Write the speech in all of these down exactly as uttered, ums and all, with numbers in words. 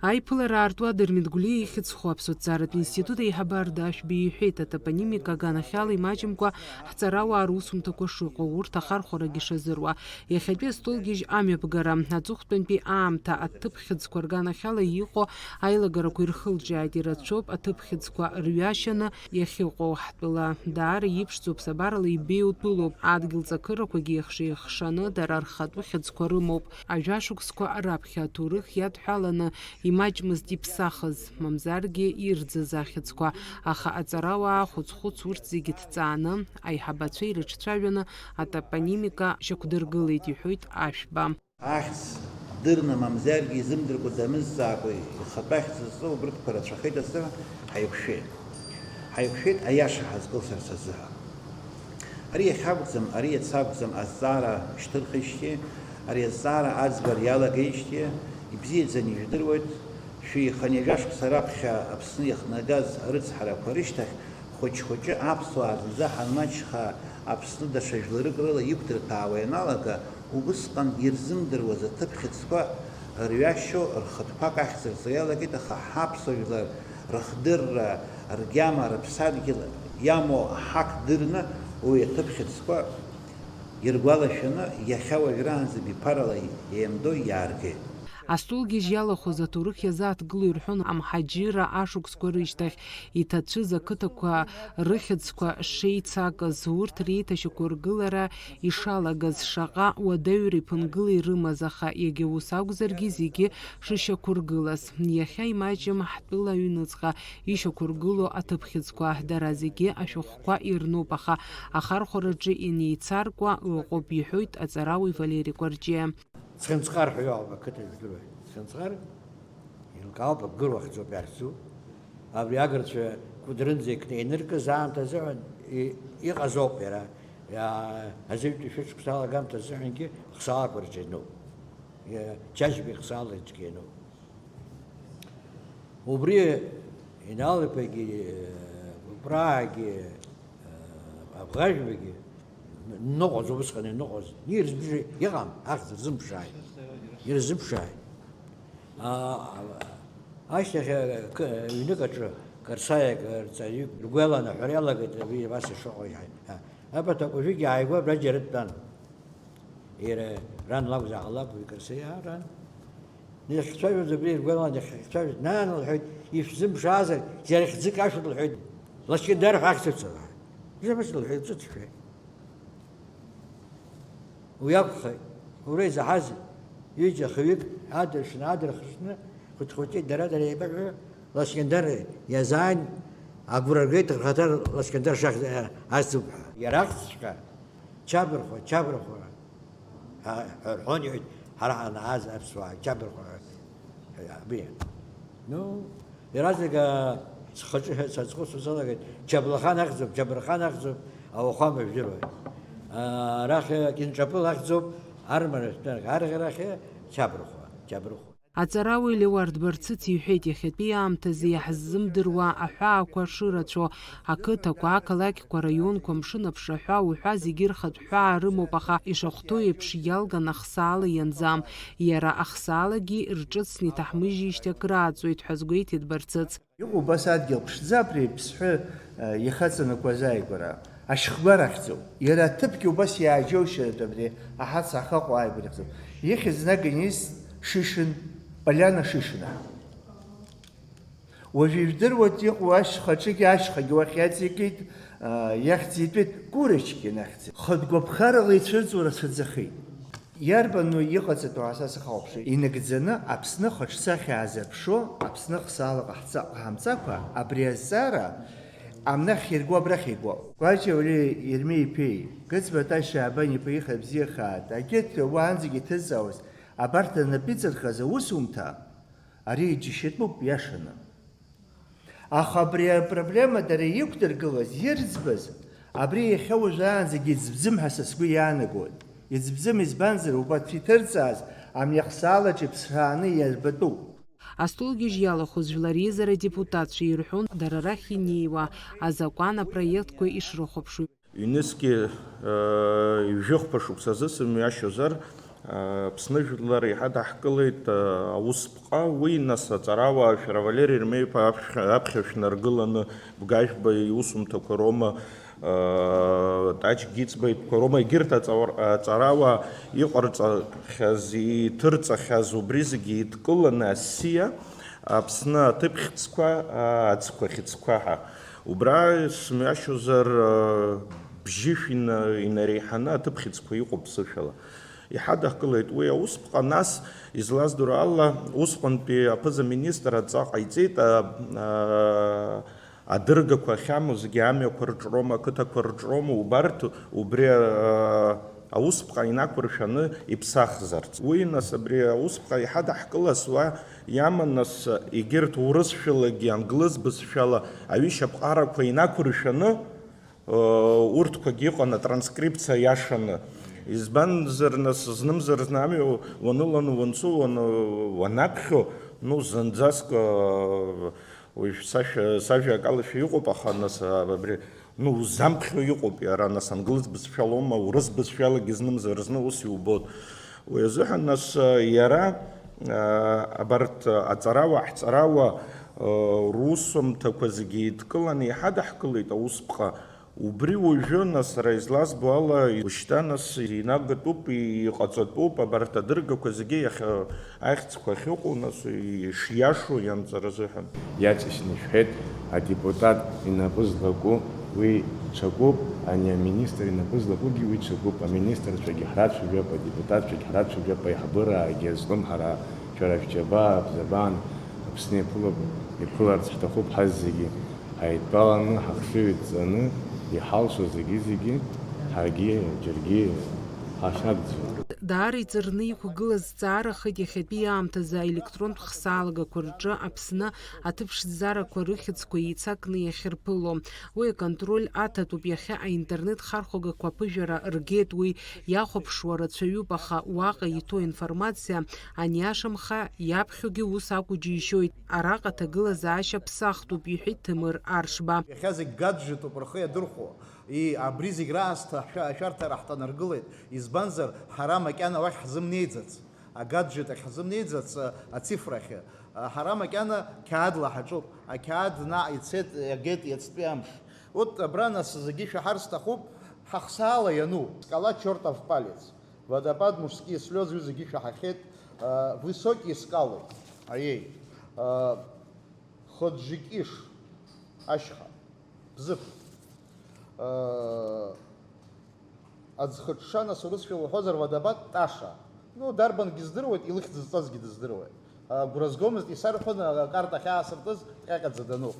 Аиԥылара аартуа Дырмит Гәлиа ихьӡ зху аԥсуа ҭҵааратә институт аиҳабы Ардашә Беи иҳәеит, атопонимика аганахьала имаҷымкәа ҳҵарауаа русумҭақәа шыҟоу, урҭ ахархәарагьы шазыруа. Иахьатәи астолгьежь амҩаԥгара, аҵыхәтәантәи аамҭа аҭыԥхьыӡқәа рганахьала иҟоу аилагарақәа ирхылҿиааит, ирацәоуп аҭыԥхьыӡқәа рҩашьаны иахьыҟоу ҳтәыла. Даара иԥшӡоуп, ԥсабарала ибеиоу тәылоуп, адгьыл ҵакырақәагьы ихшеихшаны дара рхатәы хьыӡқәа рымоуп. Ажәашықәсқәа раԥхьа аҭоурых иадҳәаланы имаҷмызт иԥсахыз, мамзаргьы ирӡыз ахьӡқәа, аха аҵарауаа хәыц-хәыц урҭ зегьы ҭҵааны, аиҳабацәа ирыҿцәажәаны атопонимика шьақәдыргылеит, иҳәоит Ашәба. Ахьӡ дырны, мамзаргьы изымдыркәа, дамызҵаакәа ихатәы ахьӡ зҵоу убырҭқәа рацәахеит азы ҳаиқәшәеит. Ҳаиқәшәеит аиаша ҳазкылсырц азыҳәа. Ари иахьакәӡам, ари иац акәӡам азҵаара шьҭырхижьҭеи, ари азҵаара аӡбара иалагеижьҭеи ибзиаӡаны ижәдыруеит, шәи хынҩажәа шықәса раԥхьа Аԥсны иахнагаз арыцҳарақәа рышьҭахь, хәыҷ-хәыҷы аԥсуаа зынӡа ҳанмаҷха, Аԥсны даҽа жәларык рыла иқәдырҭәаауа ианалага, убысҟан ирзымдыруаз аҭыԥ хьыӡқәа рҩашьо, рхатәқәак ахьӡырҵо иалагеит, аха ҳаԥсуа жәлар рыхдырра, ргьама, рыԥсадгьыл иамоу аҳақ дырны, уи аҭыԥ хьыӡқәа иргәалашәаны, иахьа уажәраанӡа биԥарала еимдо иааргеит. Астолгьежь иалахәыз аҭоурых иазааҭгыло ирҳәон амҳаџьырра ашықәсқәа рышьҭахь иҭацәыз ақыҭақәа рыхьӡқәа шеицакыз, урҭ реиҭашьақәыргылара ишалагаз, шаҟа уадаҩра иԥынгыла ирымаз, аха иагьа ус акәзаргьы зегьы шышьақәыргылаз. Иахьа имаҷым ҳтәыла аҩныҵҟа ишьақәыргыло аҭыԥхьыӡқәа, дара зегьы ашәҟәқәа ирнуп, аха ахархәараҿы инеицаркуа ыҟоуп, иҳәоит аҵарауаҩ Валери Кәарҷиа. Цхынҵҟар ҳәа иҟоуп ақыҭа, ижәдыруеит. Цхынҵҟар, еилкаауп, Абгыр уахьӡуп иахьӡу. Абри агырцәа Кәыдрынӡа икны иныркыз аамҭазыҳәан и-, иҟазоуп иара. Иа-, азыҩтәи шәышықәса алагамҭазыҳәангьы хсаалақәа рҿы иануп. Иа-, Чачба ихсаала рҿгьы иануп. Убри Инал-иԥагьы, Кәыпраагьы, Абӷажәбагьы ныҟәоз, убысҟан иныҟәоз, ирзымԥши-, иҟам, ахьӡ рзымԥшааит. Ирзымԥшааит. А-, а-, ашьҭахь, а, к-, ҩнык аҿы Карсаиак рҵаҩык ргәы иаланаҳәар иалагеит, абри абас ишыҟоу иаҳа-, а, абарҭ акәажәыгь ааигәа абра џьара дтәан. Иара ран лакәзар ҟалап, уи Карсаиа ран. Иахьцәажәоз абри ргәы иалан, иахьцәажәоз, нан, лҳәеит, ишәзымԥшаазар, џьара хьӡык ашәҭ, лҳәеит. Лашькьындар ҳәа ахьӡырҵо, лҳәеит. Ишәзымԥшаазар, лҳәеит, ҿыц шәҳәеит. Уи акәхеит. Уара изаҳаз ҩыџьа хҩык адыршны, адырхысны, хәыҷ-хәыҷы дара-дара еибаҳәо, Лашькьындар иазааин, агәра ргеит рхаҭар Лашькьындар шахь-, ахьӡуп ҳәа. Иара ахьӡҵәҟьа Чабырхәа, Чабырхәа ҳәа, ҳәа рҳәон, иҳәеит, ҳара ҳанааз аԥсуаа, Чабырхәа ҳәа, абри. Ну, иаразнак, а, схаҿы ҳәа сазхәыцуа салагеит, Чаблахан ахьӡуп, Чабырхан ахьӡуп, ауахәама жәдыруеит. А, арахь Кинҿапыл ахьӡуп, армара шәтәарак, арӷьарахь Чабрыхәа, Чабрыхәа. Аҵарауаҩ Леуард Барцыц иҳәеит, иахьатәи аамҭазы иаҳзымдыруа аҳәаақәа шырацәоу, ақыҭақәа, ақалақьқәа, араионқәа, мшын аԥшаҳәа уҳәа зегьы рхатә ҳәаа рымоуп, аха ишахәҭоу еиԥш иалган ахсаала ианӡам. Иара ахсаалагьы рҿыцны иҭаҳмыжьижьҭеи акрааҵуеит ҳәа азгәеиҭеит Барцыц. Иҟоу убас адгьыл ԥшӡа абри Аԥсҳәы, э, ихаҵанакуаз ааигәара, ашьхгәара ахьӡуп. Иара аҭыԥгьы убас иааџьоушьаратәы абри аҳаца ахаҟәа ааигәара ихьӡуп. Ихьӡ наганы ист Шишин, Поляна Шишина. Уажә ижәдыруеит иҟоу ашьхаҿыгьы, ашьхагьы уахь иаҵеикит, э, иахьӡ итәеит Курочкин ахьӡ. Хатә гәаԥхарала ицәырҵуа рацәаӡахеит. Иарбану иҟаҵатәу ҳәа са сахәаԥшуеит. Инагӡаны Аԥсны хаҿсахьа аазырԥшуа, Аԥсны хсаала ҟаҳҵа-, ҟаҳамҵакәа, абри азҵаара амнахь ирго абрахь игоуп. Гәаџьа Валери Ермеи-иԥеи, Гыцба Ташьа Абан-иԥа ихьӡ бзиахааит, агьырҭ уаанӡагьы иҭызҵаауаз, абарҭ рнапы иҵырхыз аусумҭа, ари иџьашьатәуп, иашаны. Аха абри апроблема дара иқәдыргылаз, ирӡбаз, абри иахьа уажәраанӡагьы иӡбӡым ҳәа са сгәы иаанагоит. Иӡбӡым, избанзар, убарҭ иҭырҵааз амҩахсаалаҿ иԥсрааны иарбатәуп. Астолгьежь иалахәыз жәлар реизара адепутатцәа ирҳәон, дара рахь инеиуа азакәан апроектқәа ишрыхәаԥшуа. Ҩнызқьи, э, ҩажәи хәба шықәсазы сымҩашьозар, Аԥсны жәлар иҳадаҳкылеит аусԥҟа, уи нас аҵарауаа шәара Валери Ермеиԥа аԥхьа шәнаргыланы, Бгажәба иусумҭақәа роума, Таҷ Гиҵба итәқәа роума, егьырҭ аҵауар-, аҵарауаа иҟарҵахьаз, иҭырҵахьаз, убри зегьы еидкыланы асиа Аԥсны аҭыԥхьыӡқәа, аӡқәа хьыӡқәа ҳәа. Убра, сымҩашьозар, бжьышә ина-, инареиҳаны аҭыԥхьыӡқәа иҟоуп ԥсышәала. Иҳадаҳкылеит уи аусԥҟа, нас, излаздыруа ала, усҟантәи аԥыза-министр адҵа ҟаиҵеит, а, а, адыргақәа ахьамоу зегьы амҩақәа рҿроума, ақыҭақәа рҿроума, убарҭ убри, а, аусԥҟа инақәыршәаны иԥсахзарц. Уи, нас, абри аусԥҟа иҳадаҳкылаз уа иаман, нас, егьырҭ урысшәалагьы англыз бызшәала аҩышьаԥҟарақәа инақәыршәаны, Урҭқәагьы ыҟан атранскрипциа иашаны. Избанзар, нас, знымзар-зны амҩа уаныланы уанцо, уан-, уанаԥхьо, ну, зынӡаск, уажә сашәа, сажәа акалашәа иҟоуп, аха, нас, абри, ну, узамԥхьо иҟоуп иара, нас, англыз бызшәалоума, урыс бызшәалагьы знымзар-зны ус иубоит. Уи азыҳәан, нас, иара, абарҭ аҵарауаа, ҳҵарауаа, русумҭақәа зегьы еидкыланы иҳадаҳкылеит аусԥҟа. Убри уажәы, нас, сара излазбо ала, ушьҭа, нас, инагатәуп, иҟаҵатәуп, абарҭ адыргақәа зегьы иахьа-, ахьӡқәа ахьыҟоу, нас, ишиашоу ианҵара азыҳәан. Иаҵшьны ишәҳәеит, адепутат инапы злаку уи ҽакуп, ани аминистр инапы злакугьы уи ҽакуп, аминистрцәагьы ҳрацәажәап, адепутатцәагь ҳрацәажәап, аиҳабыраагьы азлымҳара, шәара шәџьабаа, бзабаан, Аԥсны иԥылап, иԥыларц ҳҭахуп ҳаззегьы. Ҳаидтәаланы, ҳахшыҩ ҵаны, иҳалшо зегьы-зегьы ҳаргьы џьаргьы ҳашнагӡом. Даара иҵарны иқәгылаз зҵаарахеит иахьатәи аамҭазы аелектронтә хсаалагақәа рҿы Аԥсны аҭыԥшӡарақәа рыхьӡқәа еицакны иахьырԥыло. Уи аконтроль аҭатәуп, иахьа аинтернет хархәагақәа аԥыжәара ргеит, уи иахәаԥшуа рацәаҩуп, аха уаҟа иҭоу аинформациа аниашамха иаԥхьогьы ус акәу џьишьоит. Араҟа аҭагылазаашьа ԥсахтәуп, иҳәеит Ҭемыр Аршба. Иахьа зегь гаджетуп рхы иадырхәо. И, абри зегь раасҭа ашәа-, ашәарҭара ҳҭанаргылеит. Избанзар, ҳара макьана уахь ҳзымнеиӡац. Агаджет ахь ҳзымнеиӡац, а, ацифра ахьы. А, ҳара макьана қьаадла ҳаҿуп. Ақьаад наҟ ицеит, иагеит иацтәи амш. Урҭ абра нас зегьы шәаҳар сҭахуп, ҳахсаала иану, скала чёртов палец. Водопад мужские слёзы, уи зегьы шәаҳахьеит, а, высокие скалы. Аиеи. А, Ходжикиш, ашьха, Бзыԥ. Э, аӡхыҽҽа, нас, урысшәа уҳәозар, водопад Таша. Ну, дарбангьы здыруеит, илыхьӡ зҵазгьы дыздыруеит. Агәра згомызт, исарҳәон, акарта ахьаасыртыз, ҟьаҟьаӡа дануп.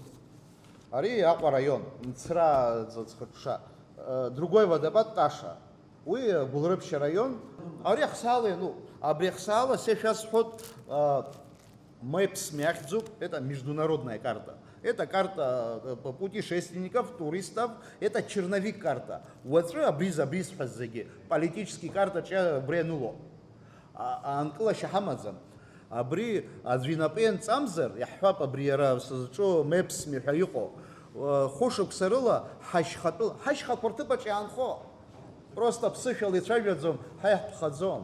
Ари Аҟәа араион, Мцра аӡхыҽҽа. Э, другой водопад Таша. Уи Гәылрыԥшь араион. Ари ахсаала иануп. Абри ахсаала сашәасҳәоит, э, Мэпс миахьӡуп, это международная карта. Это карта, э, п-, путешественников, туристов, это черновик карта. Уаҵәы абри, абри исҳәаз зегьы политический карта ҿиа убри аныло. А-, аанкылашьа ҳамаӡам. Абри аӡәы инапы ианҵамзар, иаҳҳәап, абри иара сызҿу Мэпс ҳәа иҟоу, э, хәышықәса рыла ҳашьхатәыла, ҳашьхақәа рҭыԥаҿ иаанхо. Просто ԥсышәала ицәажәаӡом, ҳа иаҳтәхаӡом.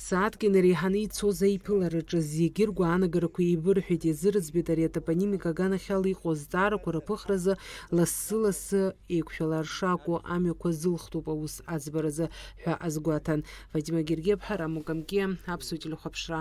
Сааҭк инареиҳаны ицоз аиԥылараҿы зегьы ргәаанагарақәа еибырҳәеит, иазырӡбеит ари атопонимика аганахьала иҟоу азҵаарақәа рыԥыхразы лассы-лассы еиқәшәалар шакәу амҩақәа зылхтәуп аус аӡбаразы ҳәа азгәаҭан. Фатима Гергиаԥҳа, Рамо Камкиа, Аԥсуа телехәаԥшра.